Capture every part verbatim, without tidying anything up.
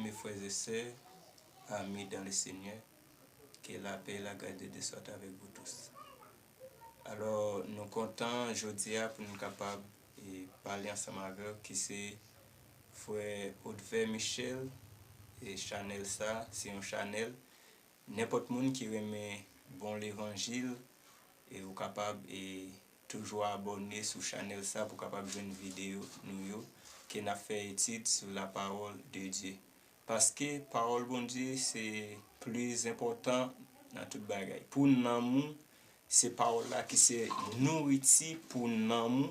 Mes frères et sœurs, amis dans le Seigneur, que la paix et la grâce de Dieu soient avec vous tous. Alò, nou kontan jodi a pou nou kapab e, pale ansanm avè w, ki se frè Odvè Michel. E chanèl sa, se yon chanèl, nenpòt moun ki renmen bon levanjil, e ou kapab e, toujou abòne sou chanèl sa pou kapab jwenn videyo nou yo, ke n ap fè etid sou la parole de Dieu. Paske pawòl Bondye se plis enpòtan nan tout bagay. Pou nanm ou, se pawòl la ki se nouriti pou nanm ou.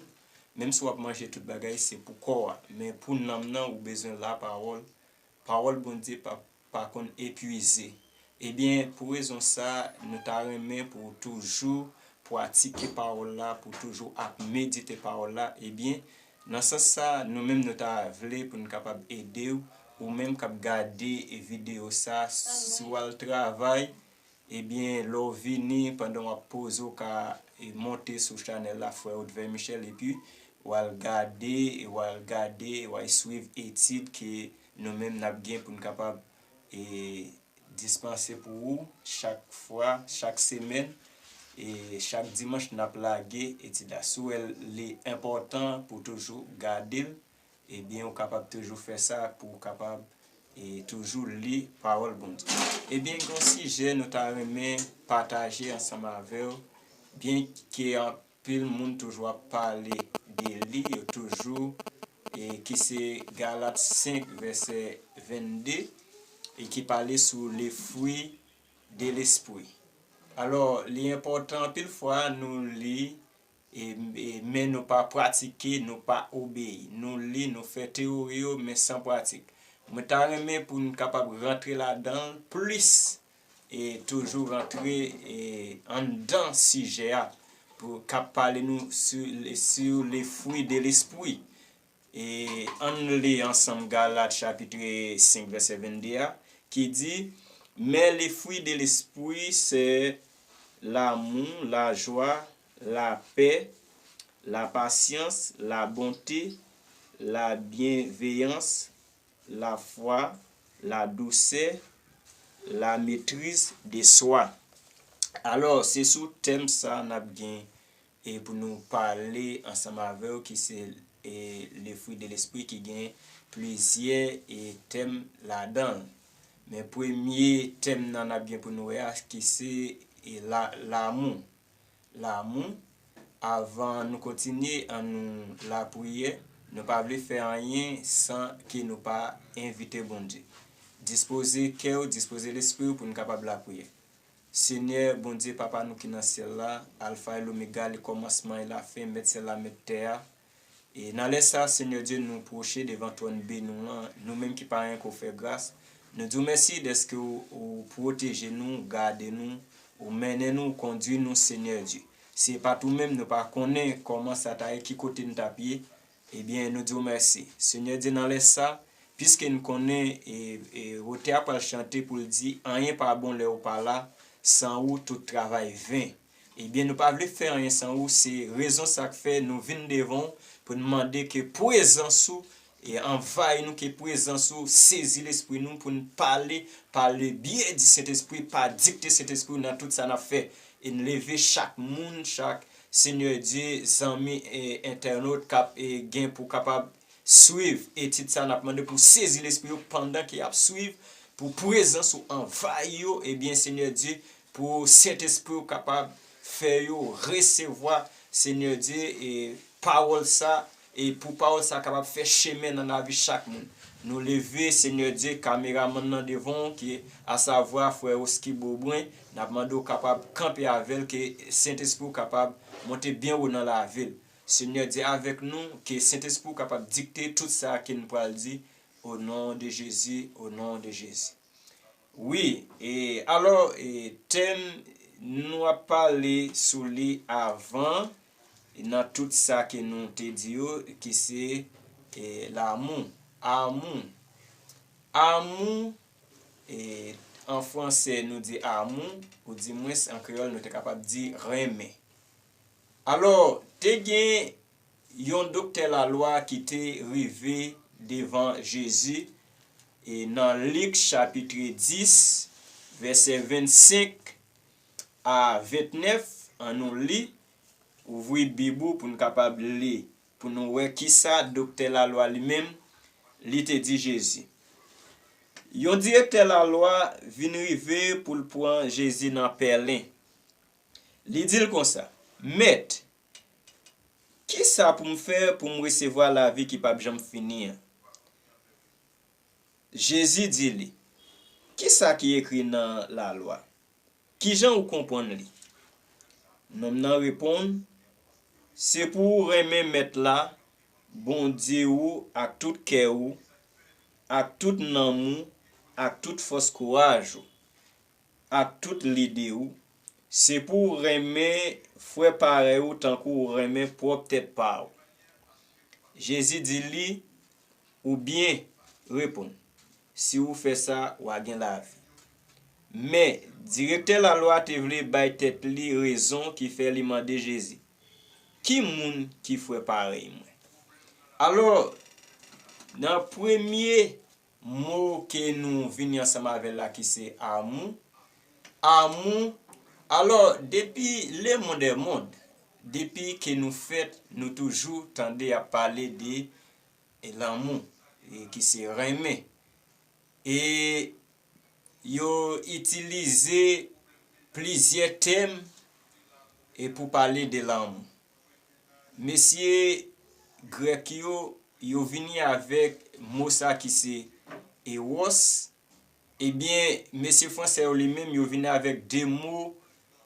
Menm si w ap manje tout bagay, se pou kò a. Men pou nanm nan, ou bezwen la pawòl. Pawòl Bondye pa, pa konn epuize. Ebyen, pou rezon sa, nou ta renmen pou w toujou pratike pawòl la, pou w toujou ap medite pawòl la. Ebyen, nan sans sa, nou menm nou ta vle pou n kapab ede w, ou menm k ap gade videyo sa, si w al travay, ebyen, lè w vini, pandan w ap poze, w ka e, monte sou chanèl la, frè Odvè Michel, epi w al gade, e w al gade, w al swiv etid ke nou menm n ap gen pou n kapab e, dispanse pou ou chak fwa, chak semèn, e chak dimanch n ap lage etid la. Si w wè l, li enpòtan pou w toujou gade l, ebyen, ou kapab toujou fè sa pou w kapab e, toujou li pawòl Bondye. Ebyen, gen yon sijè nou ta renmen pataje ansanm avè w, byenke anpil moun toujou ap pale de li, yo toujou, e ki se Galat senk, vèsè vennde, e ki pale sou le fruit de l'esprit. Alò, li enpòtan anpil fwa nou li, e, e, men nou pa pratike, nou pa obeyi. Nou li, nou fè teyori yo, men san pratik. Mwen ta renmen pou n kapab rantre ladan l plis, e toujou rantre e, anndan sijè a, pou k ap pale nou sou, sou le fruit de l'esprit. E ann li ansanm Galat chapit senk vèsè vennde a, ki di, Mais le fruit de l'esprit, c'est l'amour, la joie, la paix, la patience, la bonté, la bienveillance, la foi, la douceur, la maîtrise de soi. Alò, se sou tèm sa n ap gen e pou nou pale ansanm avè w, ki se e, le fruit de l'esprit, ki gen plizyè e, tèm ladan l. Men premye tèm nan n ap gen pou nou wè a, ki se e, la, lamou. Lamou. Avan nou kontinye, ann nou lapriyè. Nou pa vle fè anyen san ke nou pa envite Bondye. Dispoze kè w, dispoze lespri w pou nou kapab lapriyè. Senyè, Bondye, Papa nou ki nan syèl la, Alfa e Lomega, le kòmansman e lafen, Mèt syèl la, Mèt tè a. E nan lè sa, Senyè Dye, nou pwoche devan twòn beni w lan, nou menm ki pa renmen ke w fè gras. Nou di w mèsi dèske w, ou pwoteje nou, gade nou, ou mennen nou, ou kondwi nou, Senyè Dye. Si se pa t ou menm, nou pa konnen kòman sa ta ye, ki kote n t ap ye. Ebyen, nou di w mèsi. Senyè Dye, nan lè sa, piske n konnen e, e, otè a pral chante pou l di, anyen pa bon lè ou pa la, san ou, tout travay ven. Ebyen, nou pa vle fè anyen san ou, se rezon sa k fè nou vin devan w pou n mande ke prezans ou e anvayi nou, ke prezans ou sezi lespri nou pou n pale, pale byen di Sentespri, pa dikte Sentespri nan tout sa n ap fè. E n leve chak moun, chak Senyè Dye, zanmi e entènot k ap e, gen pou kapab swiv etid sa, n ap mande pou sezi lespri yo pandan ke y ap swiv, pou prezans ou anvayi yo, ebyen, Senyè Dye, pou Sentespri ou kapab fè yo resevwa, Senyè Dye, e pawòl sa, e pou pawòl sa kapab fè chemen nan lavi chak moun. Nou leve, Senyè Dye, kameramann nan devan w, ki asavwa frè Osky Beaubrun, n ap mande w kapab kanpe avè l, ke Sentespri w kapab monte byen wo nan lavi l. Senyè Dye avèk nou, ke Sentespri w kapab dikte tout sa ke n pral di, o non de Jezi, o non de Jezi. Wi, e alò, e tèm nou ap pale sou li avan, nan tout sa ke nou te di yo, ki se e, lamou, amou. Amou, e, an fransè nou di amour, oudimwens an kreyòl nou te kapab di renmen. Alò, te gen yon doktè lalwa ki te rive devan Jezi, E nan Lik chapit dis, vèsè vennsenk a vennèf, ann nou li, ouvri Bib ou pou n kapab li, pou nou wè kisa doktè lalwa li menm, li te di Jezi. Yon direktè lalwa vin rive pou l pran Jezi nan pèlen. Li di l konsa, Mèt, kisa pou m fè pou m resevwa lavi ki p ap janm fini an? Jezi di li, Kisa ki ekri nan lalwa? Kijan ou konprann li? Nonm nan reponn, Se pou w renmen Mèt la, Bondye ou, ak tout kè ou, ak tout nanm ou, ak tout fòs kouraj ou, ak tout lide ou. Se pou w renmen frè parèy ou tankou w renmen pwòp tèt pa w. Jezi di li, Ou byen reponn. Si ou fè sa, w a gen lavi. Men, direktè lalwa te vle bay tèt li rezon ki fè li mande Jezi, Ki moun ki frè parèy mwen? Alò, nan premye mo ke nou vini ansanm avè l la ki se amou. Amou, alò, depi le monde est monde, depi ke nou fèt, nou toujou tande y ap pale de lanmou, e ki se renmen. E yo itilize plizyè tèm e pou pale de lanmou. Mesye grèk yo, yo vini avèk mo sa ki se ewòs. Ebyen, mesye fransè yo li menm, yo vini avèk de mo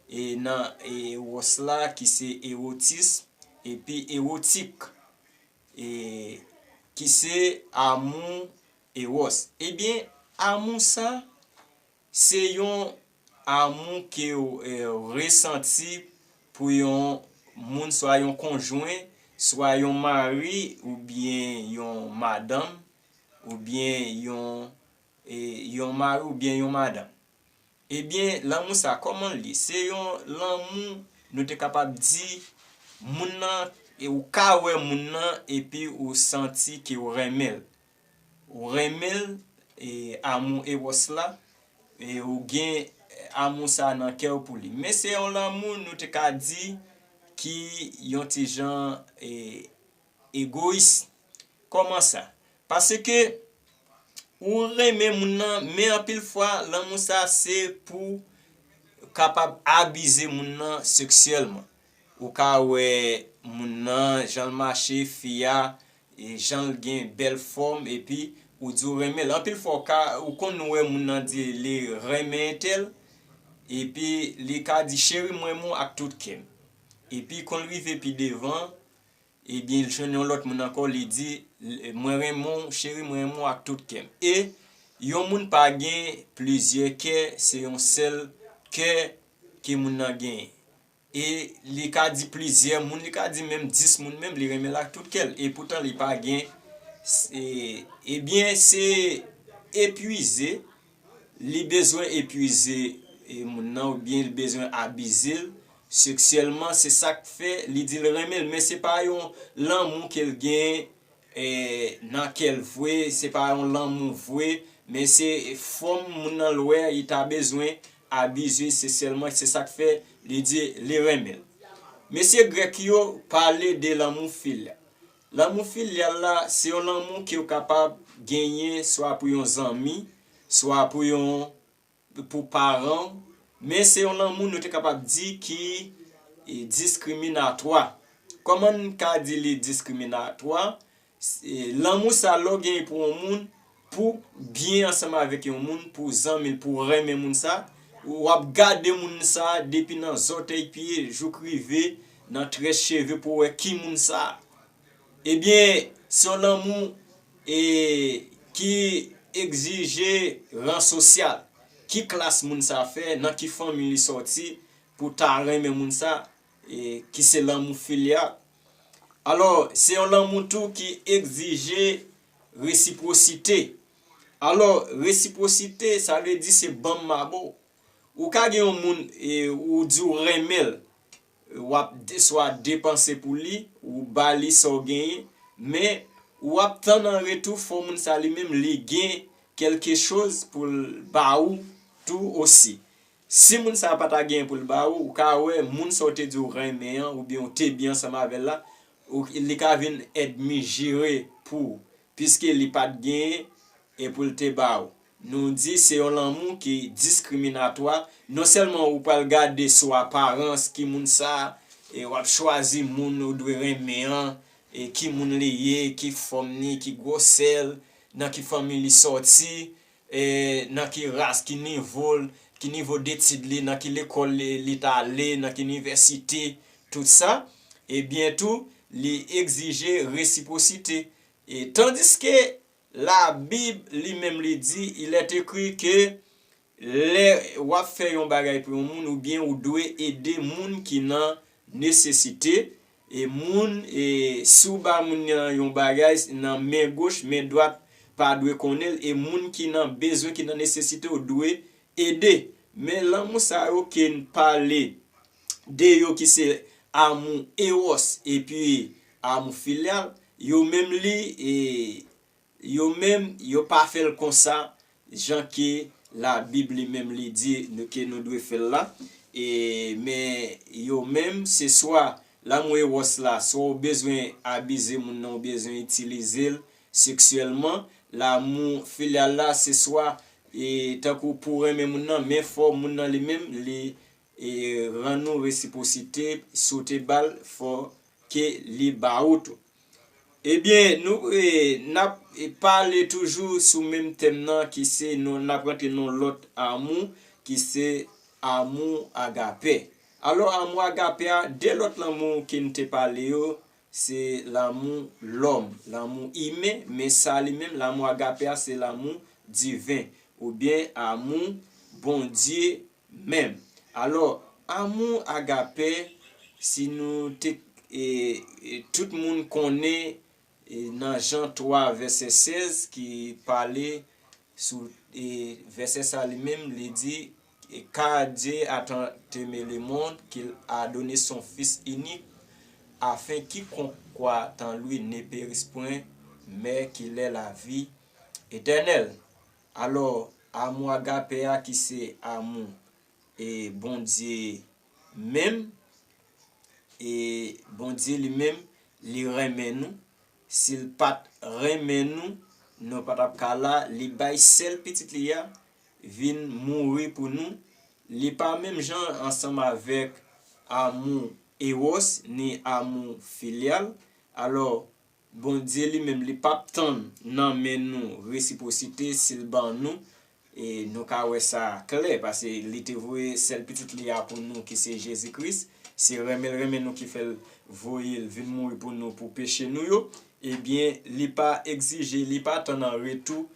e nan ewòs la ki se ewotis epi ewotik, e ki se amou ewòs. Ebyen, amou sa, se yon amou ke w e, resanti pou yon moun, swa yon konjwen, swa yon mari, oubyen yon madanm, oubyen yon, e, yon mari oubyen yon madanm. Ebyen, lanmou sa, kòman l ye? Se yon lanmou, nou te kapab di, moun nan, e ou ka wè moun nan, epi ou santi ke w renmen l. Ou renmen l, e amou ewòs la, e ou gen amou sa nan kè w pou li. Men se yon lanmou, nou te ka di, ki yon ti jan, e, egoyis. Kòman sa? Paske ou renmen moun nan, men anpil fwa, lanmou sa se pou kapab abize moun nan seksyèlman. Ou ka wè moun nan, jan l mache, fi a, e jan l gen bèl fòm, epi ou di w renmen l. Anpil fwa, ou ka, ou konn wè moun nan di li renmen entèl, epi li ka di, Cheri, m renmen w ak tout kè m. Epi, kon l rive pi devan, ebyen, l jwenn yon lòt moun ankò, li di, Mwen renmen w, cheri, mwen renmen w ak tout kè m. E yon moun pa gen plizyè kè, se yon sèl kè ke moun nan genyen. E li ka di plizyè moun, li ka di menm dis moun menm, li renmen l ak tout kè l. E poutan, li pa gen, e, ebyen, se epwize, li bezwen epwize, e, moun nan, oubyen li bezwen abize l seksyèlman, se sa k fè li di l renmen l, men se pa yon lanmou ke l gen, e, nan kè l vre, se pa yon lanmou vre, men se fòm moun nan l wè, li ta bezwen abize, se sèlman, se sa k fè li di li renmen l. Mesye grèk yo pale de lanmou filya. Lanmou filyal la, se yon lanmou ke w kapab genyen swa pou yon zanmi, swa pou yon, pou paran w, men se yon lanmou nou te kapab di ki, e, diskriminatwa. Kòman n ka di li diskriminatwa? E, lanmou sa, lè w genyen pou yon moun, pou byen ansanm avèk yon moun, pou zanmi l, pou renmen moun sa, w ap gade moun sa depi nan zòtèy pye jouk rive nan très cheve pou w wè ki moun sa. Ebyen, se yon lanmou, e, ki egzije ran sosyal. Ki klas moun sa fè, nan ki fanmi li sòti, pou ta renmen moun sa, e, ki se lanmou filya. Alò, se yon lanmou tou ki egzije resipwosite. Alò, resipwosite, sa vle di se ban m, m a ba w. Ou ka gen yon moun, e, ou di w renmen l, w ap de-, swa depanse pou li, ou ba li sa w genyen, men w ap tann an retou, fò moun sa li menm, li gen kèlke choz pou l ba ou tou osi. Si moun sa a pa ta genyen pou l ba ou, ou ka wè moun sa w te di w renmen an, oubyen w te byen ansanm avè l la, ou, li ka vin ènmi jire pou ou, piske li pa t genyen e pou l te ba ou. Nou di se yon lanmou ki diskriminatwa. Non sèlman ou pral gade sou aparans ki moun sa a, e w ap chwazi moun ou dwe renmen an, e ki moun li ye, ki fòm li, ki gwosè l, nan ki fanmi li sòti, e nan ki ras, ki nivo l, ki nivo detid li, nan ki lekòl li, li t ale, nan ki inivèsite, tout sa. Ebyen tou, li egzije resipwosite. E tandiske Labib li menm li di, il est écrit que lè w ap fè yon bagay pou yon moun, oubyen ou dwe ede moun ki nan nesesite, e moun, e si w ba moun nan yon bagay nan men goch, men dwat pa dwe konnen l, e moun ki nan bezwen, ki nan nesesite, ou dwe ede. Men lanmou sa yo ke n pale de yo ki se amou ewòs epi amou filyal, yo menm li, e, yo menm, yo pa fè l konsa, jan ke Labib li menm li di nou, ke nou dwe fè l la. E, men yo menm, se swa lanmou ewòs la, swa w bezwen abize moun nan, w bezwen itilize l seksyèlman. Lanmou filyal la, se swa, e, tankou pou w renmen moun nan, men fò moun nan li menm, li, e, rann ou resipwosite, si w te ba l, fò ke li ba ou tou. Ebyen, nou, e, n ap, e, pale toujou sou menm tèm nan, ki se, nou, n ap rantre nan lòt amou, ki se amou agapè. Alò, amou agapè a, de lòt lanmou ke n te pale yo, se lanmou lòm, lanmou imen, men sa li menm, lanmou agapè a, se lanmou diven, oubyen amou Bondye menm. Alò, amou agapè, si nou te, e, e, tout moun konnen, e, nan Jan twa vèsè sèz ki pale sou, e, vèsè sa li menm, li di, e, car Dieu a tant aimé le monde qu'il a donné son Fils unique, afin quiconque croit en lui ne périsse point, mais qu'il ait la vie éternelle. Alò, amou agapè a ki se amou, e, Bondye menm, e, Bondye li menm, li renmen nou. Si l pa t renmen nou, nou pa t ap ka la. Li bay sèl pitit li a vin mouri pou nou. Li pa menm jan ansanm avèk amou ewòs, ni amou filyal. Alò, Bondye li menm, li p ap tann nan men nou resipwosite si l ban nou. E nou ka wè sa klè, paske li te voye sèl pitit li a pou nou, ki se Jezi Kris. Se renmen l renmen nou ki fè l voye l vin mouri pou nou, pou peche nou yo. Ebyen, li pa egzije, li pa tann an retou,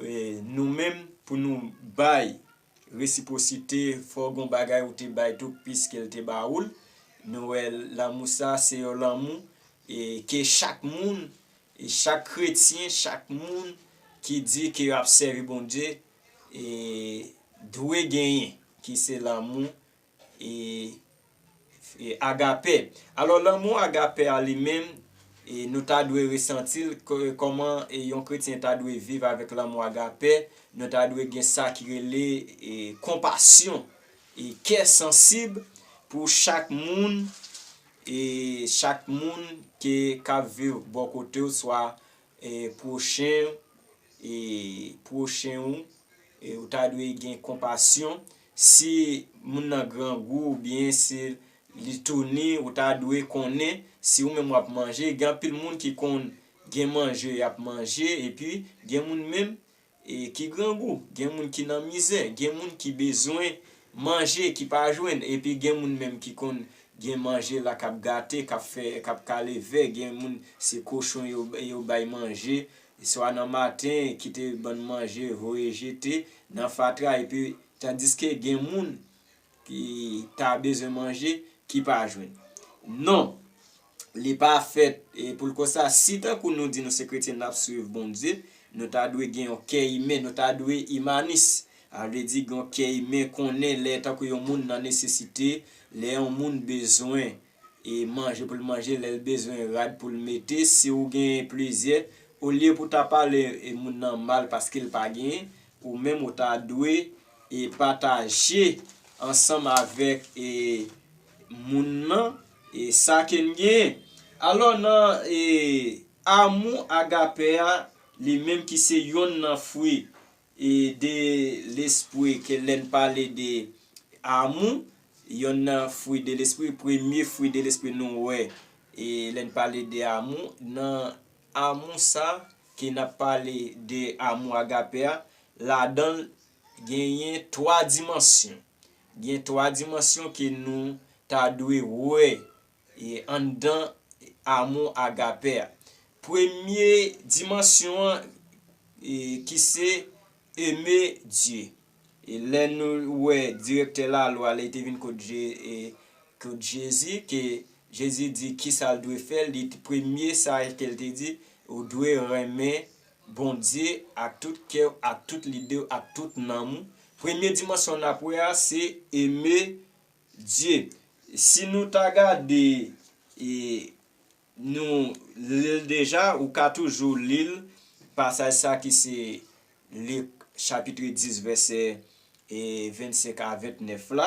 e, nou menm pou nou bay resipwosite, fò gon bagay ou te bay tou, piske l te ba ou l. Nou wè lanmou sa, se yon lanmou, e, ke chak moun, e, chak kretyen, chak moun ki di ke y ap sèvi Bondye, e, dwe genyen, ki se lanmou, e, e, agapè. Alò, lanmou agapè a li menm, e, nou ta dwe resanti l, kò-, kòman, e, yon kretyen ta dwe viv avèk lanmou agapè, nou ta dwe gen sa ki rele, e, konpasyon, e, kè sansib pou chak moun, e, chak moun ke, k ap viv bò kote w, swa, e, pwochen, e, pwochen ou, e, ou ta dwe gen konpasyon. Si moun nan grangou oubyen si li touni, ou ta dwe konnen, si ou menm w ap manje, gen anpil moun ki konn gen manje y ap manje, epi gen moun menm, e, ki grangou, gen moun ki nan mizè, gen moun ki bezwen manje, ki pa jwenn, epi gen moun menm ki konn gen manje la k ap gate, k ap fè, k ap kale vè, gen moun se kochon yo, yo bay manje, swa nan maten, kite bann manje voye jete nan fatra, epi tandiske gen moun ki ta bezwen manje, ki pa jwenn. Non, li pa fèt, e, pou l konsa. Si tankou nou di nou se kretyen, n ap swiv Bondye, nou ta dwe gen yon kè imen, nou ta dwe imanis. Sa vle di gen yon kè imen, konnen lè tankou yon moun nan nesesite, lè yon moun bezwen, e, manje pou l manje, lè l bezwen rad pou l mete, si ou gen plizyè, Olye pou ta pale e moun nan mal paske l pa genyen, ou menm ou ta dwe e pataje ansanm avèk e moun nan e sa ke n genyen. Alò nan e amou agapè a, li menm ki se yonn nan fwi e de lespri ke lè n pale de amou, yonn nan fwi de lespri, premye fwi de lespri nou wè e lè n pale de amou, nan amou sa ke n ap pale de amou agapè a, ladan l genyen twa dimansyon. Gen twa dimansyon ke nou ta dwe wè e anndan amou agapè a. Premye dimansyon an e ki se eme Dye. E lè nou wè direktè lalwa lè li te vin kot Je- e kot Jezi, ke Jezi di kisa l dwe fè, li t- premye sa ke l te di, ou dwe renmen Bondye ak tout kè w, ak tout lide w, ak tout nanm ou. Premye dimansyon n ap wè a se eme Dye. Si nou ta gade e nou li l deja, ou ka toujou li l, pasaj sa ki se Lik chapit dis vèsè e vennsenk a vennèf la.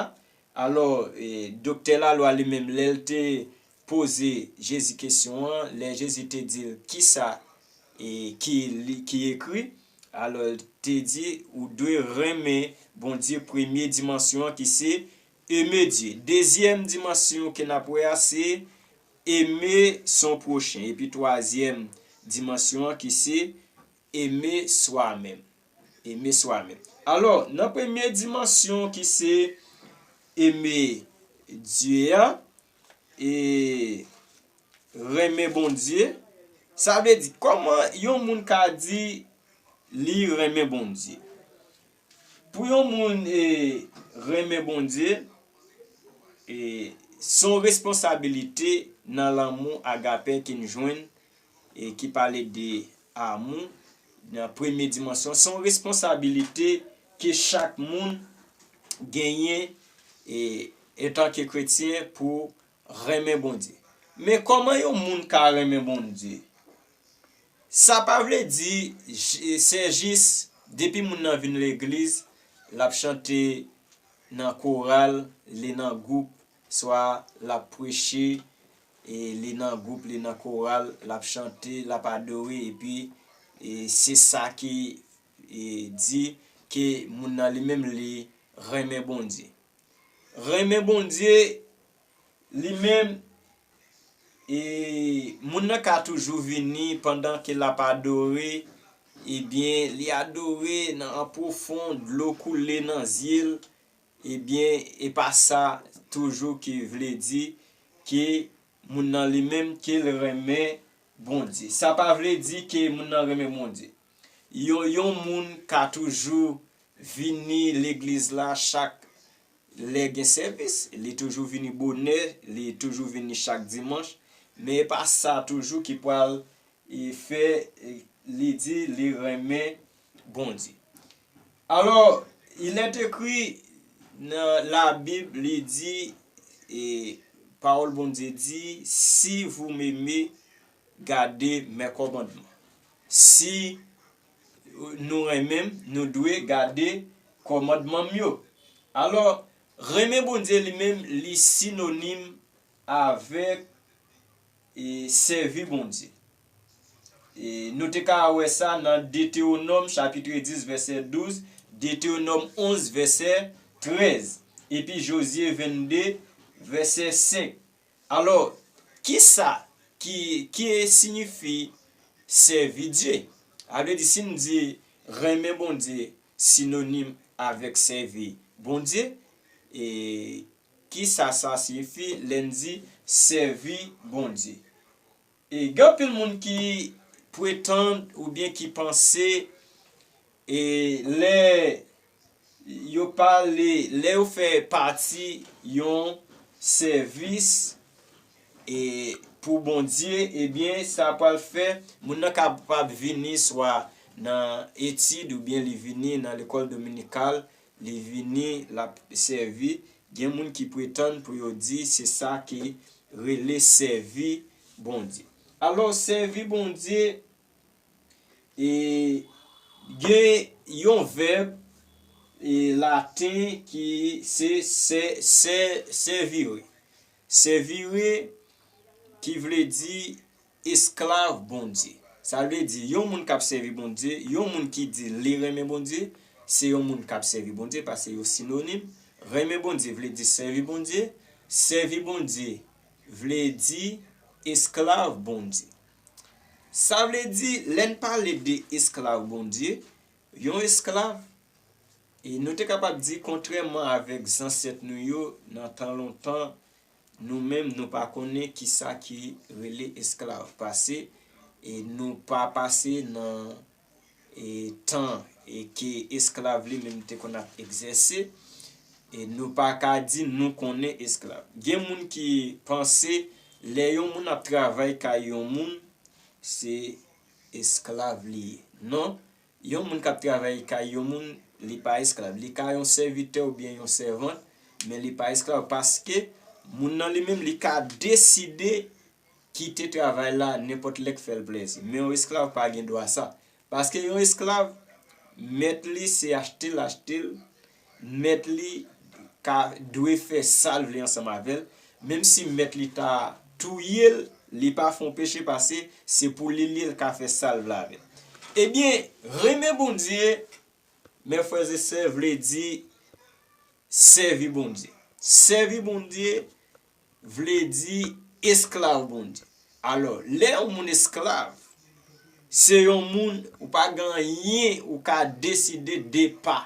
Alò e doktè lalwa li menm lè l te poze Jezi kesyon an, lè Jezi te di l kisa e ki li- ki ekri, alò l te di ou dwe renmen Bondye, premye dimansyon an ki se eme Dye. Dezyèm dimansyon ke n ap wè a se eme son pwochen. Epi twazyèm dimansyon an ki se eme swa menm. Eme swa menm. Alò nan premye dimansyon ki se eme Dye a, e renmen Bondye, sa vle di kòman yon moun ka di li renmen Bondye? Pou yon moun e renmen Bondye, e se yon responsabilite nan lanmou agapè ke n jwenn e ki pale de amou nan premye dimansyon. Se yon responsabilite ke chak moun genyen e antanke kretyen pou renmen Bondye. Men kòman yon moun ka renmen Bondye? Sa pa vle di se jis depi moun nan vin legliz, l ap chante nan koral, li nan gwoup, swa l ap preche, e li nan gwoup, li nan koral, l ap chante, l ap adore, epi e se sa ki e di ke moun nan li menm li renmen Bondye. Renmen Bondye li menm, e moun nan ka toujou vini pandan ke l ap adore, ebyen li adore nan an pwofon, dlo koule nan zye l, ebyen e pa sa toujou ki vle di ke moun nan li menm ke l renmen Bondye. Sa pa vle di ke moun nan renmen Bondye. Yon yon moun ka toujou vini legliz la chak lè gen sèvis, li toujou vini bonè, li toujou vini chak dimanch, men e pa sa toujou ki pral e fè e li di li renmen Bondye. Alò, il est écrit nan Labib, li di, e pawòl Bondye di, si vous m'aimez, gardez mes commandements. Si nou renmen m, nou dwe gade kòmandman m yo. Alò, renmen Bondye li menm, li sinonim avèk e sèvi Bondye. E nou te ka wè sa nan Detewonòm chapit dis vèsè douz, Detewonòm onz vèsè trèz, epi Jozye vennde vèsè senk. Alò, kisa ki ki siyifi sèvi Dye? A vle di, si n di renmen Bondye sinonim avèk sèvi Bondye, e kisa sa siyifi lè n di sèvi Bondye? E gen anpil moun ki pretann oubyen ki panse e lè yo pale, lè yo fè pati yon sèvis e pou Bondye, ebyen sa pral fè moun nan kapab vini swa nan etid oubyen li vini nan lekòl dominikal, li vini l ap sèvi. Gen moun ki pretann pou yo di se sa ki rele sèvi Bondye. Alò, sèvi Bondye, E gen yon vèb e laten ki se sè, sè, servire. Servire ki vle di esklav Bondye. Sa vle di yon moun k ap sèvi Bondye, yon moun ki di li renmen Bondye, se yon moun k ap sèvi Bondye paske yo sinonim. Renmen Bondye vle di sèvi Bondye, sèvi Bondye vle di esklav Bondye. Sa vle di, lè n pale de esklav Bondye, yon esklav, e nou te kapab di, kontrèman avèk zansèt nou yo, nan tan lontan, nou menm, nou pa konnen kisa ki rele esklav. Pase, e nou pa pase nan e tan e ke esklav li menm te konn ap egzèse, e nou pa ka di nou konnen esklav. Gen moun ki panse lè yon moun ap travay kay yon moun, se esklav li ye. Non, yon moun k ap travay kay yon moun, li pa esklav. Li ka yon sèvitè oubyen yon sèvant, men li pa esklav paske moun nan li menm li ka deside kite travay la nenpòt lè k fè l plezi. Men yon esklav pa gen dwa sa. Paske yon esklav, mèt li se achte l, achte l, mèt li ka dwe fè sa l vle ansanm avè l, menm si mèt li ta touye l, li pa fè yon peche paske se pou li l ye, l ka fè sa l vle avè l. Ebyen, renmen Bondye, mè frè e sè, vle di sèvi Bondye. Sèvi Bondye vle di esklav Bondye. Alò, lè yon moun esklav, se yon moun ou pa gen anyen ou ka deside de pa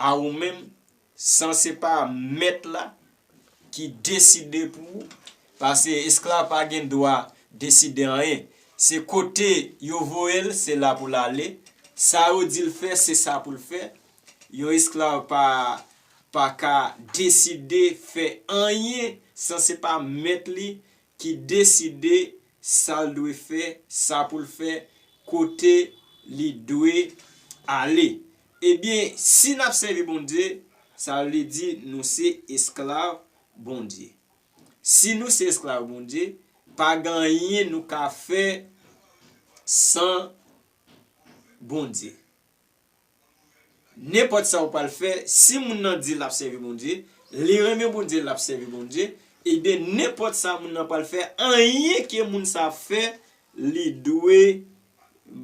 a ou menm, san se pa mèt la ki deside pou ou. Paske esklav pa gen dwa deside anyen. Se kote yo voye l, se la pou l ale. Sa yo di l fè, se sa pou l fè. Yon esklav pa, pa ka deside fè anyen san se pa mèt li ki deside sa l dwe fè, sa pou l fè, kote li dwe ale. Ebyen, si n ap sèvi Bondye, sa vle di nou se esklav Bondye. Si nou se esklav Bondye, pa gen anyen nou ka fè san Bondye. Nenpòt sa ou pral fè, si moun nan di l ap sèvi Bondye, li renmen Bondye, l ap sèvi Bondye, ebyen, nenpòt sa moun nan pral fè, anyen ke moun sa ap fè, li dwe,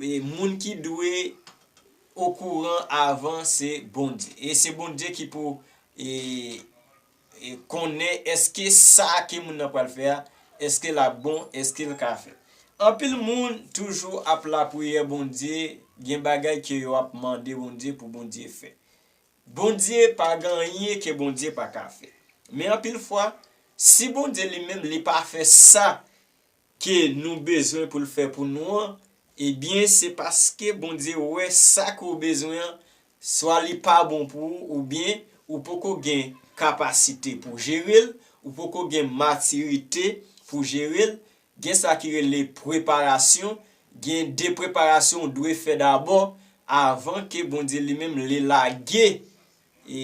e, moun ki dwe okouran avan, se Bondye. E se Bondye ki pou, e, e konnen èske sa ke moun nan pral fè a, èske l ap bon, èske l ka fèt. Anpil moun toujou ap lapriyè Bondye, gen bagay ke yo ap mande Bondye pou Bondye fè. Bondye pa gen anyen ke Bondye pa ka fè. Men anpil fwa, si Bondye li menm li pa fè sa ke nou bezwen pou l fè pou nou an, ebyen, se paske Bondye wè sa ke w bezwen an, swa li pa bon pou ou, oubyen ou poko gen kapasite pou jere l, ou poko gen matirite pou jere l. Gen sa ki rele preparasyon, gen de preparasyon ou dwe fè dabò avan ke Bondye li menm li lage e,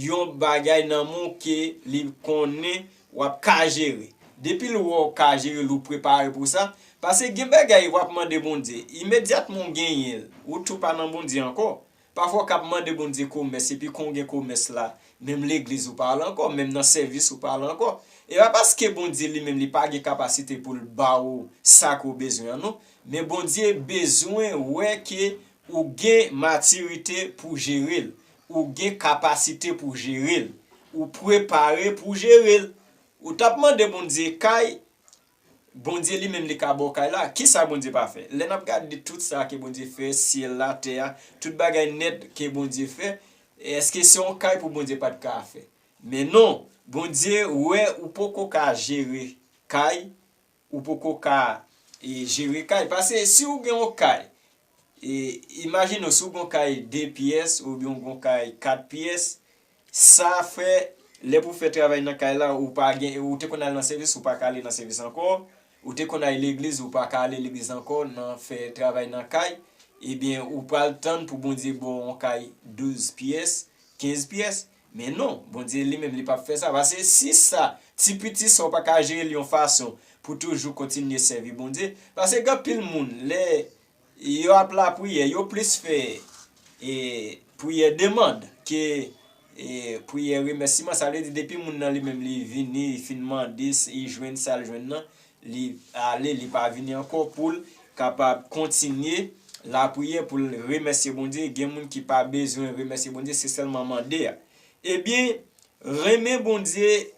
yon bagay nan men w ke li konnen w ap ka jere. Depi l wè w ka jere l, ou prepare pou sa. Paske gen bagay w ap mande Bondye, imedyatman w genyen l, ou tou pa nan Bondye ankò. Pafwa w k ap mande Bondye komès, epi kan w gen komès la, menm legliz ou pa al ankò, menm nan sèvis ou pa al ankò. E pa paske Bondye li menm li pa gen kapasite pou l ba w sa ke w bezwen an, non. Men Bondye bezwen wè ke ou gen matirite pou jere l, ou gen kapasite pou jere l, ou prepare pou jere l. Ou t ap mande Bondye kay, Bondye li menm li ka ba w kay la. Kisa Bondye pa fè? Lè n ap gade tout sa ke Bondye fè, syèl la, tè a, tout bagay nèt ke Bondye fè, èske se yon kay pou Bondye pa t ka fè? Men non, Bondye wè ou poko ka jere kay, ou poko ka, e, jere kay. Paske si w gen yon kay, e, imajine w, si w gen yon kay de pyès oubyen w gen yon kay kat pyès, sa fè, lè pou w fè travay nan kay la, ou pa gen, ou te konn al nan sèvis, ou pa ka ale nan sèvis ankò, ou te konn al legliz, ou pa ka ale legliz ankò, nan fè travay nan kay, ebyen, ou pral tann pou Bondye ba w yon kay douz pyès, kenz pyès. Men non, Bondye li menm, li p ap fè sa. Paske si sa, ti piti sa, ou pa ka jere l yon fason pou toujou kontinye sèvi Bondye. Paske gen anpil moun, lè yo ap lapriyè, yo plis fè e, priyè demann ke e, priyè remèsiman. Sa vle di depi moun nan li menm li vini, li fin mande, li jwenn sa l jwenn nan, li ale, li pa vini ankò pou l kapab kontinye lapriyè, pou l remèsye Bondye. Gen moun ki pa bezwen remèsye Bondye, se sèlman mande a. Ebyen, renmen Bondye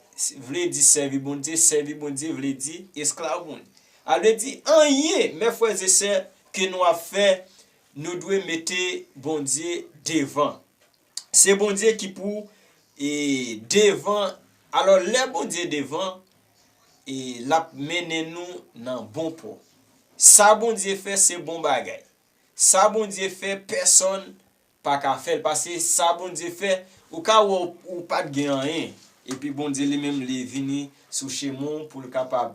vle di sèvi Bondye, sèvi Bondye vle di esklav Bondye. A vle di anyen, mè frè e sè, ke nou ap fè, nou dwe mete Bondye devan. Se Bondye ki pou e, devan. Alò, lè Bondye devan, e, l ap mennen nou nan bon pò. Sa Bondye fè, se bon bagay. Sa Bondye fè, pèsonn pa ka fè l. Paske sa Bondye fè, ou ka wè ou, ou pa t gen anyen. Epi Bondye li menm, li vini sou chemen w pou l kapab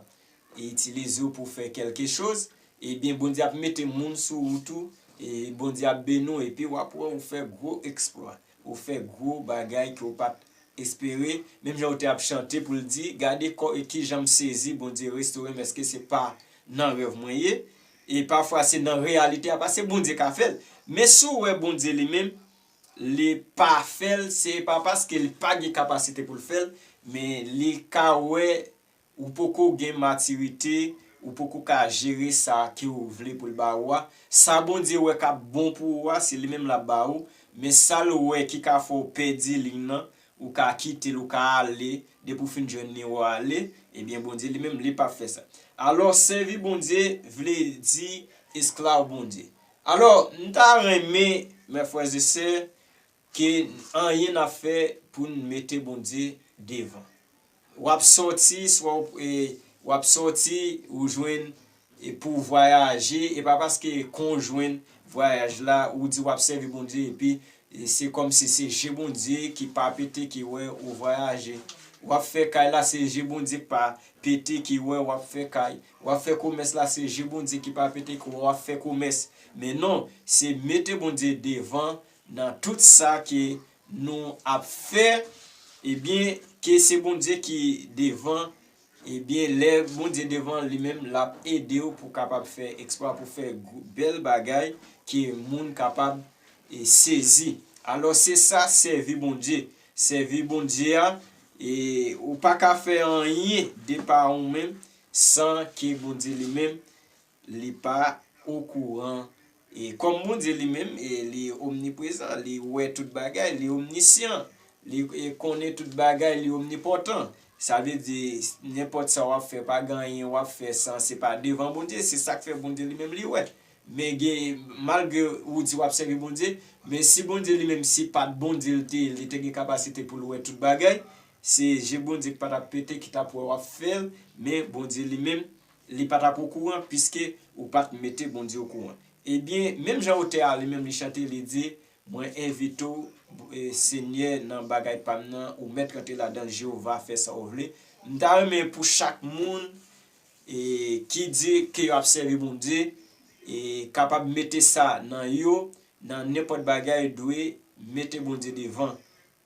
e itilize w pou fè kèlke choz, ebyen, Bondye ap mete moun sou wout ou, e Bondye ap beni w, epi w ap wè ou fè gwo eksplwa, ou fè gwo bagay ke w pa t espere. Menm jan ou te ap chante pou l di, gade kò, e kijan m sezi, Bondye restore m, èske se pa nan rèv mwen ye? E pafwa se nan reyalite a, paske Bondye ka fè l. Men si w wè Bondye li menm, li pa fè l, se pa paske li pa gen kapasite pou l fè l, men li ka wè ou poko gen matirite, ou poko ka jere sa ke ou vle pou l ba ou a. Sa Bondye wè k ap bon pou ou a, se li menm l ap ba ou. Men sa l wè ki ka fè w pèdi liy nan, ou ka kite l, ou ka ale, depi w fin jwenn li, ou ale, ebyen, Bondye li menm, li p ap fè sa. Alò, sèvi Bondye vle di esklav Bondye. Alò, m ta renmen, mè frè e sè, ke anyen n ap fè pou n mete Bondye devan. W ap sòti, swa w, e, w ap sòti, ou jwenn, e, pou w vwayaje, e pa paske kon w jwenn vwayaj la, ou di w ap sèvi Bondye, epi, e, se kòmsi se je Bondye ki pa pete ki wè ou vwayaje. W ap fè kay la, se je Bondye ki pa pete ki wè w ap fè kay. W ap fè komès la, se je Bondye ki pa pete ki wè w ap fè komès. Men non, se mete Bondye devan nan tout sa ke nou ap fè, ebyen, ke se Bondye ki devan, ebyen, lè Bondye devan, li menm, l ap ede w pou w kapab fè eksplwa, pou w fè gwo, bèl bagay ke moun kapab, e, sezi. Alò, se sa, sèvi Bondye. Sèvi Bondye a, e, ou pa ka fè anyen de pa ou menm san ke Bondye li menm, li pa okouran. E kòm Bondye li menm, e li omniprezan, li wè tout bagay, li omnisyan, li, e, konnen tout bagay, li omnipòtan. Sa vle di, nenpòt sa w ap fè, pa gen anyen w ap fè san se pa devan Bondye. Se sa k fè Bondye li menm li wè. Men gen, malgre ou di w ap sèvi Bondye, men si Bondye li menm, si pa t Bondye l te ye, li te gen kapasite pou l wè tout bagay, se je Bondye ki pa t ap pete, ki t ap wè w ap fè l, men Bondye li menm, li pa t ap okouran, piske ou pa t mete Bondye okouran. Ebyen, menm jan otè a li menm li chante, li di, mwen envite w, e, Senyè, nan bagay pa m nan, ou mèt rantre ladan l, Jewova, fè sa w vle. M ta renmen pou chak moun, e, ki di ke yo ap sèvi Bondye, e, kapab mete sa nan yo, nan nenpòt bagay, dwe mete Bondye devan.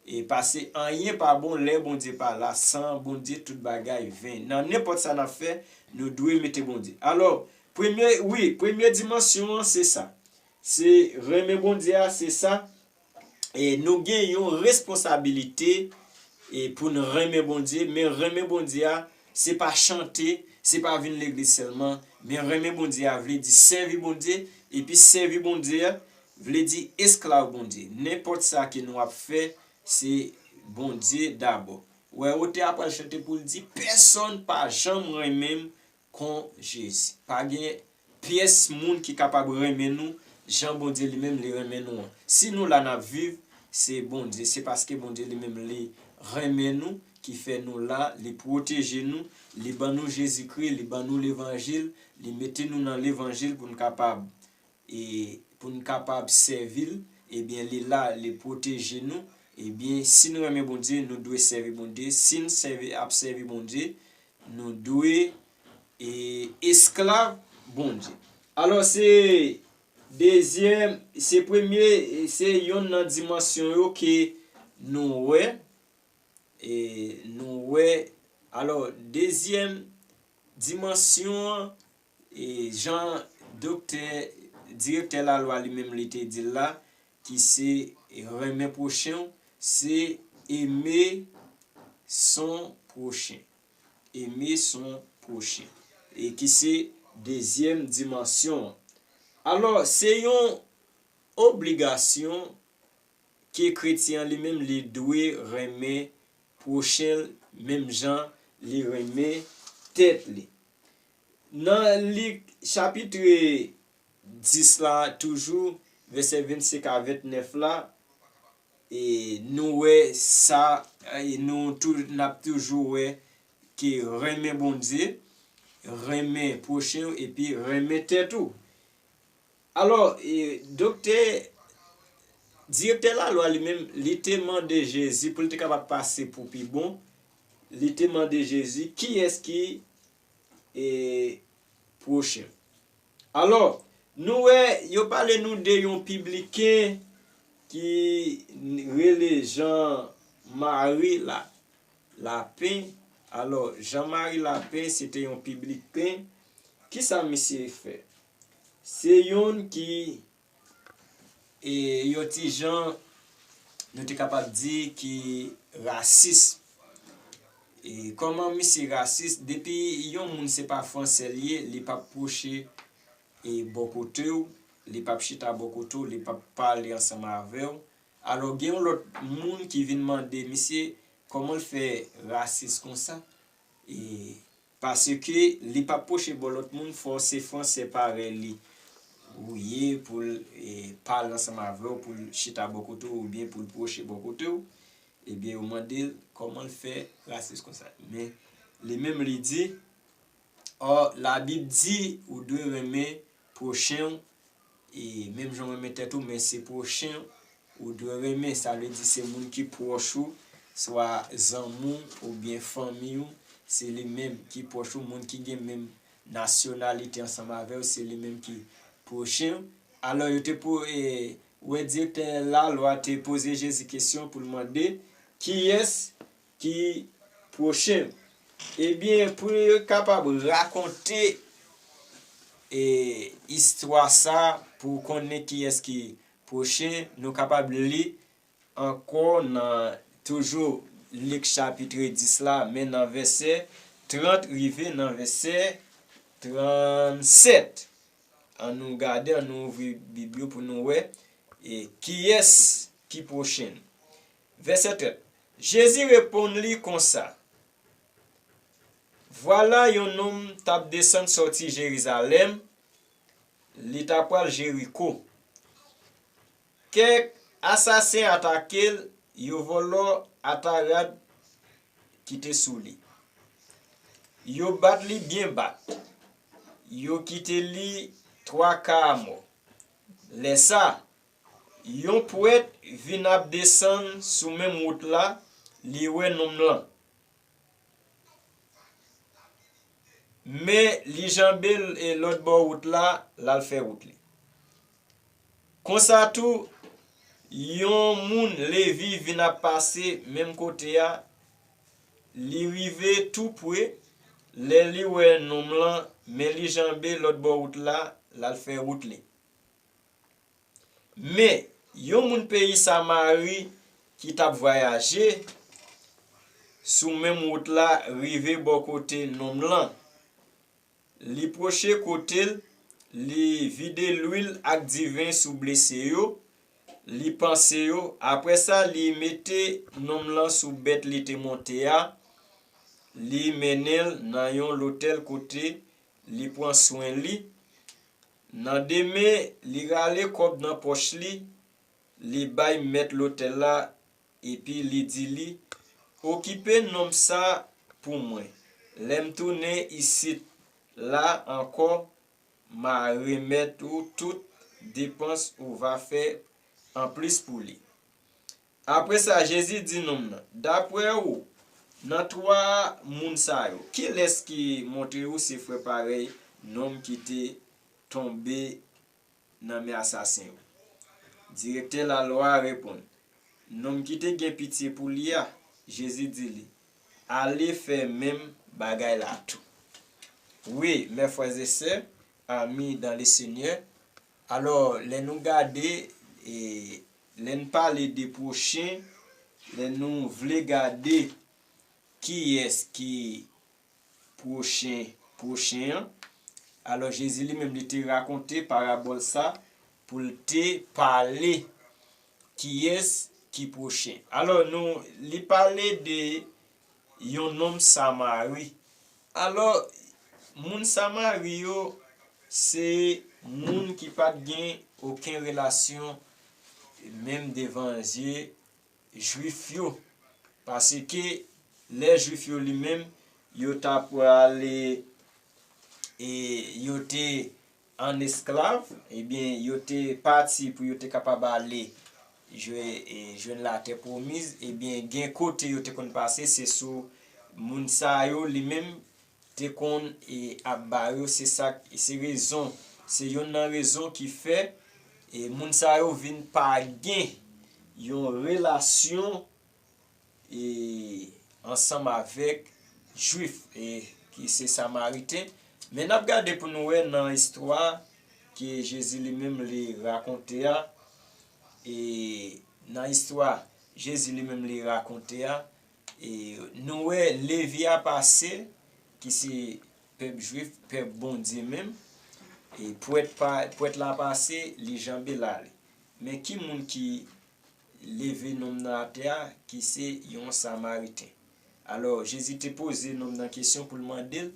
E paske anyen pa bon lè Bondye pa la. San Bondye, tout bagay ven. Nan nenpòt sa n ap fè, nou dwe mete Bondye. Alò, premye, wi, premye dimansyon an, se sa. Se renmen Bondye a, se sa. E nou gen yon responsabilite, e pou n renmen Bondye, men renmen Bondye a, se pa chante, se pa vin legliz sèlman, men renmen Bondye a vle di sèvi Bondye, epi sèvi Bondye a vle di esklav Bondye. Nenpòt sa ke nou ap fè, se Bondye dabò. Wè, otè a pral chante pou l di, pèsonn pa janm renmen m kon Jezi. Pa gen pyès moun ki kapab renmen nou jan Bondye li menm li renmen nou an. Si nou la n ap viv, se Bondye. Se paske Bondye li menm li renmen nou ki fè nou la, li pwoteje nou, li ban nou Jezikri, li ban nou levanjil, li mete nou nan levanjil pou n kapab e pou n kapab sèvi l, ebyen, li la, li pwoteje nou. Ebyen, si n renmen Bondye, nou dwe sèvi Bondye. Si n sèvi, ap sèvi Bondye, nou dwe e, esklav Bondye. Alò, se dezyèm, se premye, se yonn nan dimansyon yo ke nou wè. E nou wè, alò, dezyèm dimansyon an, e jan doktè direktè lalwa li menm li te di l la, ki se renmen pwochen w, se aimer son prochain. Aimer son prochain. E ki se dezyèm dimansyon an. Alò, se yon obligasyon ke kretyen an li menm li dwe renmen pwochen l menm jan li renmen tèt li. Nan Lik chapit dis la toujou, vèsè vennsenk a vennèf la, e nou wè sa, e nou tou, n ap toujou wè ke renmen Bondye, renmen pwochen w, epi renmen tèt ou. Alò, e, doktè, direktè lalwa li menm, li te mande Jezi pou l te kapab pase pou pi bon, li te mande Jezi kiyès ki, e, pwochen. Alò, nou wè, yo pale nou de yon pibliken ki rele Jan Mari la, Lapen. Alò, Jan Mari Lapen, se te yon pibliken. Kisa misye fè? Se youn ki, e, yon ti jan, nou te kapab di ki rasis. E kòman misye rasis? Depi yon moun se pa fransè l ye, li p ap pwoche, e, bò kote w, li p ap chita bò kote w, li p ap pale ansanm avè w. Alò, gen yon lòt moun ki vin mande misye kòman l fè rasis konsa. E, paske li p ap pwoche bò lòt moun, fò se fransè parèy li ou ye pou l, e, pale ansanm avè w, pou l chita bò kote w oubyen pou l pwoche bò kote w. Ebyen, yo mande l kòman l fè rasis konsa. Men, li menm li di, ò, Labib di ou dwe renmen pwochen w, e menm jan w renmen tèt ou, men se pwochen w ou dwe renmen. Sa vle di se moun ki pwòch ou, swa zanmi w oubyen fanmi w, se li menm ki pwòch ou, moun ki gen menm nasyonalite ansanm avè w, se li menm ki pwochen w. Alò, yo te pou, e, wè direktè lalwa te poze Jezi kesyon pou l mande, kiyès ki pwochen? Ebyen, pou yo kapab rakonte, e, istwa sa, pou konnen kiyès ki pwochen, nou kapab li ankò nan toujou Lik chapit dis la, men nan vèsè trant rive nan vèsè trannsèt. An nou gade, an nou ouvri Bib yo pou nou wè, e, kiyès ki pwochen l. Vèsè trant. Jezi reponn li konsa, Vwala yon nonm t ap desann sòti Jerizalèm, li t apral Jeriko. Kèk asasen atake l, yo vòlò atarad ki te sou li. Yo bat li byen bat. Yo kite li twa ka a mò. Lè sa, yon pwèt vin ap desann sou menm wout la, li wè nonm lan. Men li janbe l, e, lòt bò wout la, l al fè wout li. Konsa tou, yon moun Levi vin ap pase menm kote a, li rive tou pre, lè li wè nonm lan, men li janbe lòt bò wout la, l al fè wout li. Men, yon moun peyi Samari ki t ap vwayaje sou menm wout la rive bò kote nonm lan. Li pwoche kote l, li vide lwil ak diven sou blese yo, li panse yo. Apre sa, li mete nonm lan sou bèt li te monte a, li mennen l nan yon lotèl kote li pran swen li. Nan demen, li rale kòb nan pòch li, li bay mèt lotèl la, epi li di li, okipe nonm sa pou mwen. Lè m tounen isit la ankò, m a remèt ou tout depans ou va fè anplis pou li. Apre sa, Jezi di nonm nan, dapre ou, nan twa moun sa yo, kilès ki montre ou se frè parèy nonm ki te tonbe nan men asasen yo? Direktè lalwa a reponn, nonm ki te gen pitye pou li a. Jezi di li, ale fè menm bagay la tou. Wi, mes frères et sœurs, amis dans le Seigneur, Alò, lè nou gade, e, lè n pale de pwochen, lè nou vle gade kiyès ki pwochen, pwochen an, alò Jezi li menm li te rakonte parabòl sa pou l te pale kiyès ki pwochen. Alò, nou, li pale de yon nonm Samari. Alò, moun Samari yo, se moun ki pa t gen okenn relasyon menm devan zye Jwif yo. Paske lè Jwif yo li menm, yo t ap prale, e yo te an esklav, ebyen, yo te pati pou yo te kapab ale jwe, e, jwenn latè pwomiz, ebyen, gen kote yo te konn pase, se sou moun sa yo li menm te konn, e, ap ba yo, se sa, se rezon, se youn nan rezon ki fè, e, moun sa yo vin pa gen yon relasyon, e, ansanm avèk Jwif, e, ki se Samariten. Men n ap gade pou nou wè nan istwa ke Jezi li menm li rakonte a, e, nan istwa Jezi li menm li rakonte a, e, nou wè Levi a pase, ki se pèp Jwif, pèp Bondye menm, e, pwèt pa, pwèt la pase, li janbe l ale. Men ki moun ki leve nonm nan atè a, ki se yon Samariten. Alò, Jezi te poze nonm nan kesyon pou l mande l,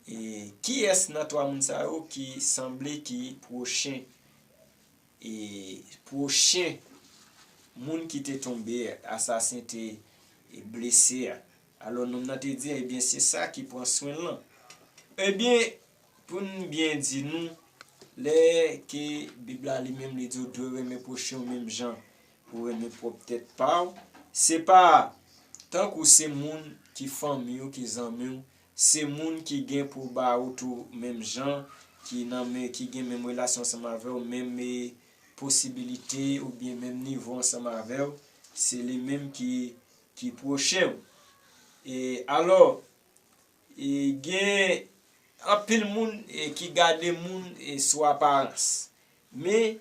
e, kiyès nan twa moun sa yo ki sanble ki pwochen, e, pwochen moun ki te tonbe, asasen te, e, blese a? Alò, nonm nan te di, ebyen, se sa ki pran swen l lan. Ebyen, pou n byen di nou, lè ke Bib la li menm li di w dwe renmen pwochen w menm jan ou renmen pwòp tèt pa w, se pa tankou se moun ki fanmi w, ki zanmi w, se moun ki gen pou ba ou tou menm jan, ki nan men, ki gen menm relasyon ansanm avè w, menm, e, posibilite oubyen menm nivo ansanm avè w, se li menm ki, ki pwochen w. E alò, e gen anpil moun, e, ki gade moun, e, sou aparans. Men,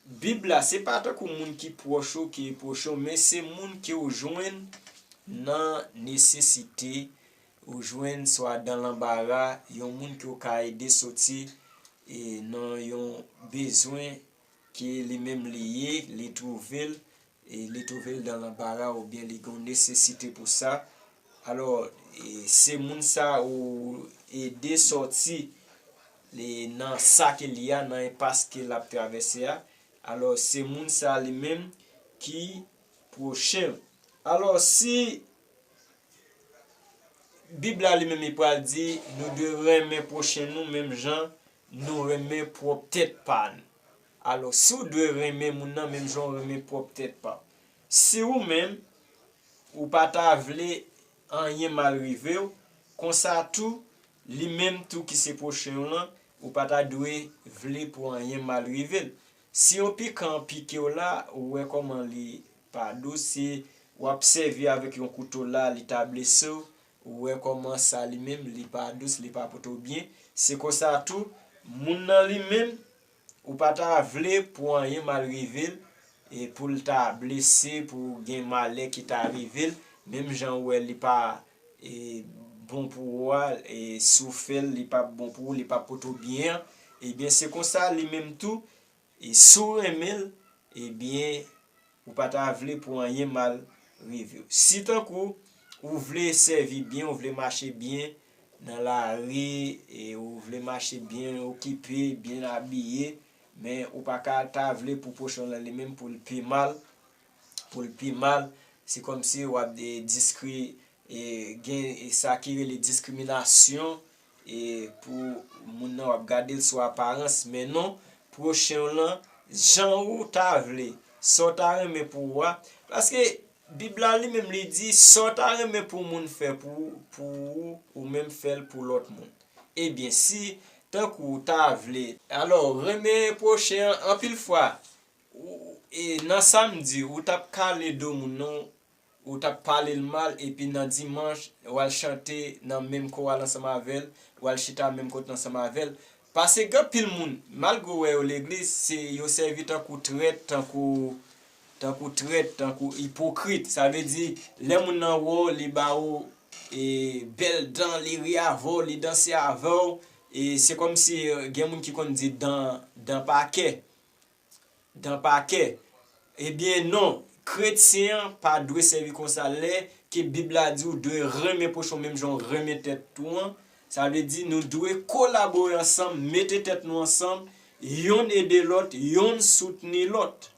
Bib la, se pa tankou moun ki pwòch ou, ki pwoche w, men se moun ke w jwenn nan nesesite, ou jwenn swa dan lanbara, yon moun ke w ka ede soti, e, nan yon bezwen ke li menm li ye, li twouve l, e li twouve l dan lanbara oubyen li gen yon nesesite pou sa. Alò, e, se moun sa ou ede sòti li nan sa ke li a, nan enpas ke l ap travèse a. Alò, se moun sa li menm ki pwochen w. Alò, si Bib la li menm li pral di nou dwe renmen pwochen nou menm jan nou renmen pwòp tèt pa nou. Alò, si w dwe renmen moun nan menm jan w renmen pwòp tèt pa w. Si ou menm, ou pa ta vle anyen mal rive w, konsa tou, li menm tou ki se pwochen w lan, ou pa ta dwe vle pou anyen mal rive l. Si yon pikan pike w la, ou wè kòman li pa dous, si w ap sèvi avèk yon kouto la, li ta blese w, ou wè kòman sa li menm, li pa dous, li pa pote w byen. Se konsa tou, moun nan li menm, ou pa ta vle pou anyen mal rive l, e pou l ta blese, pou gen malè ki ta rive l, menm jan ou wè li pa, e, bon pou ou a, e, si w fè l, li p ap bon pou ou, li p ap pote w byen an, ebyen, se konsa li menm tou, e, si w renmen l, ebyen, ou pa ta vle pou anyen mal rive w. Si tankou ou vle sèvi byen, ou vle mache byen nan lari, e ou vle mache byen okipe, byen abiye, men ou pa ka ta vle pou pwochen w lan li menm pou l pi mal, pou l pi mal, se kòmsi w ap, e, diskri-, e, gen, e, sa ki rele diskriminasyon, e, pou moun nan w ap gade l sou aparans, men non, pwochen w lan, jan ou ta vle, sa w ta renmen pou ou a, paske Bib la li menm li di, sa w ta renmen pou moun fè pou ou, pou ou, ou menm fè l pou lòt moun. Ebyen, si tankou w ta vle, alò, renmen pwochen an, anpil fwa, ou, e nan sa m di, ou t ap kale do moun nan, ou t ap pale l mal, epi nan dimanch, w al chante nan menm koral ansanm avè l, w al chita menm kote ansanm avè l. Paske gen anpil moun, malgre w wè yo legliz, se yo sèvi tankou trèt, tankou, tankou trèt, tankou ipokrit. Sa vle di, lè moun nan wè w, li ba ou e, bèl dan, li ri avè w, li danse avè w. E se kòmsi e, gen moun ki konn di dan, dan pa kè. Dan pa kè. Ebyen non, kretyen an pa dwe sèvi konsa lè ke Bib la di ou dwe renmen pwochen w menm jan w renmen tèt ou an. Sa vle di nou dwe kolabore ansanm, mete tèt nou ansanm, yonn ede lòt, yonn soutni lòt.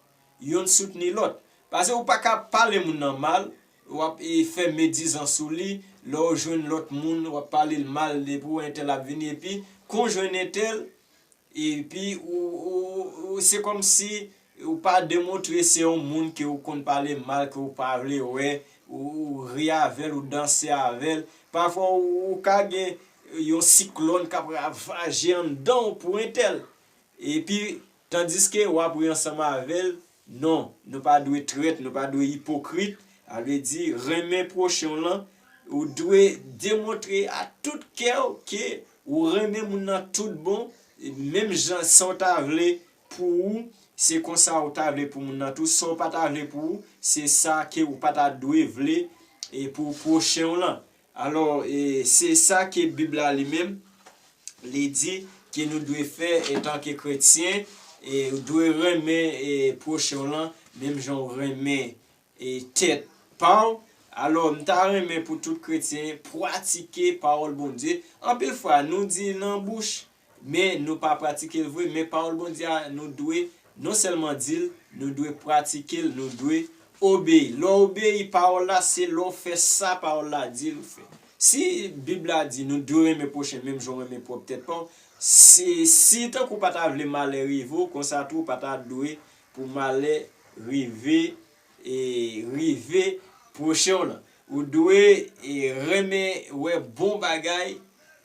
Yonn soutni lòt. Paske ou pa ka pale moun nan mal, w ap e, fè medizan sou li, lè w jwenn lòt moun, w ap pale l mal depi w entèl ap vini, epi kon jwenn entèl, epi ou, ou, ou se kòmsi ou pa demontre se yon moun ke ou konn pale mal, ke ou pa vle wè, ou, ou ri avè l, ou danse avè l. Pafwa ou, ou ka gen yon siklòn k ap ravaje anndan w pou entèl. Epi, tandiske w ap ri ansanm avè l, non, nou pa dwe trèt, nou pa dwe ipokrit. Sa vle di, renmen pwochen w lan, ou dwe demontre a tout kè w ke ou renmen moun nan tout bon, menm jan sa w ta vle pou ou, se konsa ou ta vle pou moun nan tou. Sa w pa ta vle pou ou, se sa ke ou pa ta dwe vle e pou pwochen w lan. Alò, e, se sa ke Bib la li menm, li di ke nou dwe fè antanke kretyen, e, ou dwe renmen e, pwochen w lan, menm jan w renmen e, tèt pa w. Alò, m ta renmen pou tout kretyen pratike pawòl Bondye. Anpil fwa, nou di l nan bouch, men nou pa pratike l vre. Men pawòl Bondye a, nou dwe non sèlman di l, nou dwe pratike l, nou dwe obeyi. Lè w obeyi pawòl la, se lè w fè sa pawòl la di l ou fè. Si Bib la di nou dwe renmen pwochen menm jan w renmen pwòp tèt pa w, si, si tankou w pa ta vle malè rive w, konsa tou w pa ta dwe pou malè rive e, rive pwochen w lan. Ou dwe e, renmen wè bon bagay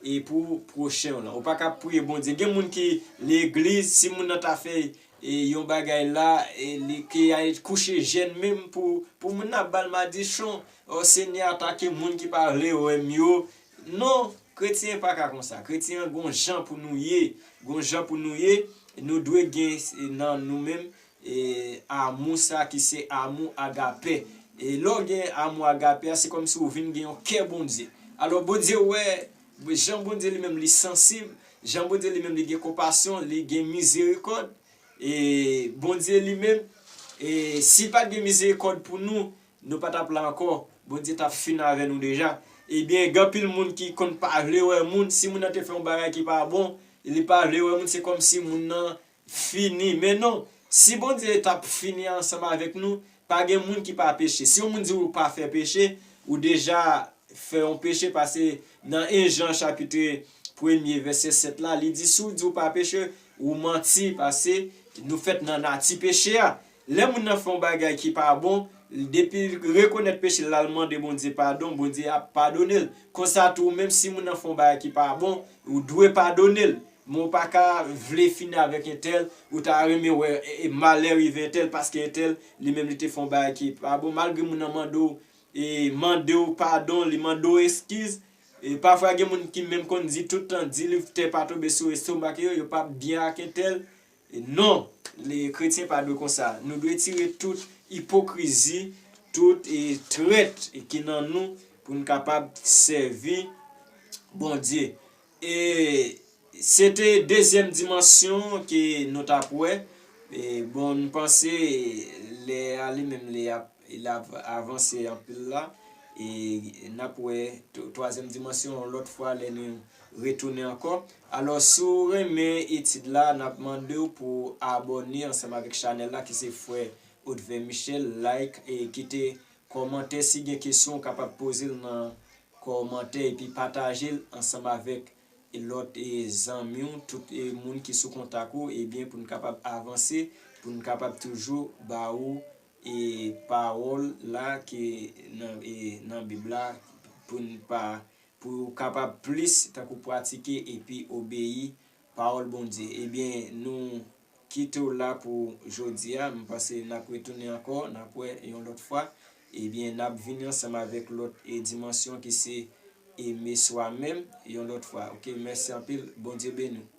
e, pou pwochen w lan. Ou pa ka priye Bondye. Gen moun ki legliz, si moun nan ta fè e, yon bagay la, e, li ke al kouche jèn menm pou, pou moun nan ap ba l madichon. O Senyè, atake moun ki pa vle wè m yo. Non, kretyen pa ka konsa. Kretyen an gon jan pou nou ye. Gon jan pou nou ye. Nou dwe gen e, nan nou menm e, amou sa ki se amou agapè. E lè w gen amou agapè a, se kòmsi ou vin gen yon kè Bondye. Alò, Bondye wè jan Bondye li menm li sansib, jan Bondye li menm li gen konpasyon, li gen mizerikòd. E Bondye li menm, e si l pa t gen mizerikòd pou nou, nou pa t ap la ankò. Bondye t ap fin avè nou deja. Ebyen, gen anpil moun ki konn pa vle wè moun. Si moun nan te fè yon bagay ki pa bon, li pa vle wè moun, se kòmsi moun nan fini. Men non, si Bondye t ap fini ansanm avèk nou, pa gen moun ki pa peche. Si yon moun di ou pa fè peche, ou deja fè yon peche, paske nan en Jan chapit premye vèsè sèt la, li di, si w di w pa peche, ou manti, paske nou fèt nan nati peche a. Lè moun nan fè yon bagay ki pa bon, depi l rekonèt peche l, l al mande Bondye padon, Bondye ap padone l. Konsa tou, menm si moun nan fè yon bagay ki pa bon, ou dwe padone l. Men w pa ka vle fini avèk entèl, ou ta renmen wè e, e, malè rive entèl, paske entèl, li menm li te fè yon bagay ki pa bon, malgre moun nan mande w, e, mande w padon, li mande w eskiz. E pafwa gen moun ki menm konn di tout tan, di li tè pa tonbe sou estomak yo, yo pa byen ak entèl. E non, le kretyen pa dwe konsa. Nou dwe tire tout ipokrizi, tout e, trèt e, ki nan nou pou n kapab sèvi Bondye. E se te dezyèm dimansyon ke nou t ap wè. E bon, m panse lè a li menm li ap, li ap avanse anpil la. E n ap wè tw-, twazyèm dimansyon yon lòt fwa lè nou retounen ankò. Alò, si w renmen etid la, n ap mande w pou w abòne ansanm avèk chanèl la ki se Frè Otven Michel, like e kite kòmantè. Si gen kesyon, w kapab poze l nan kòmantè epi pataje l ansanm avèk lòt e, zanmi w, tout e, moun ki sou kontak ou, ebyen, pou n kapab avanse, pou n kapab toujou ba ou e, pawòl la ki nan, e, nan Bib la, pou n pa, pou w kapab plis tankou pratike epi obeyi pawòl Bondye. Ebyen, nou kite w la pou jodi a. M panse n ap retounen ankò, n ap wè yon lòt fwa. Ebyen, n ap vini ansanm avèk lòt e, dimansyon ki se eme swa menm yon lòt fwa. Oke, mèsi anpil. Bondye beni w.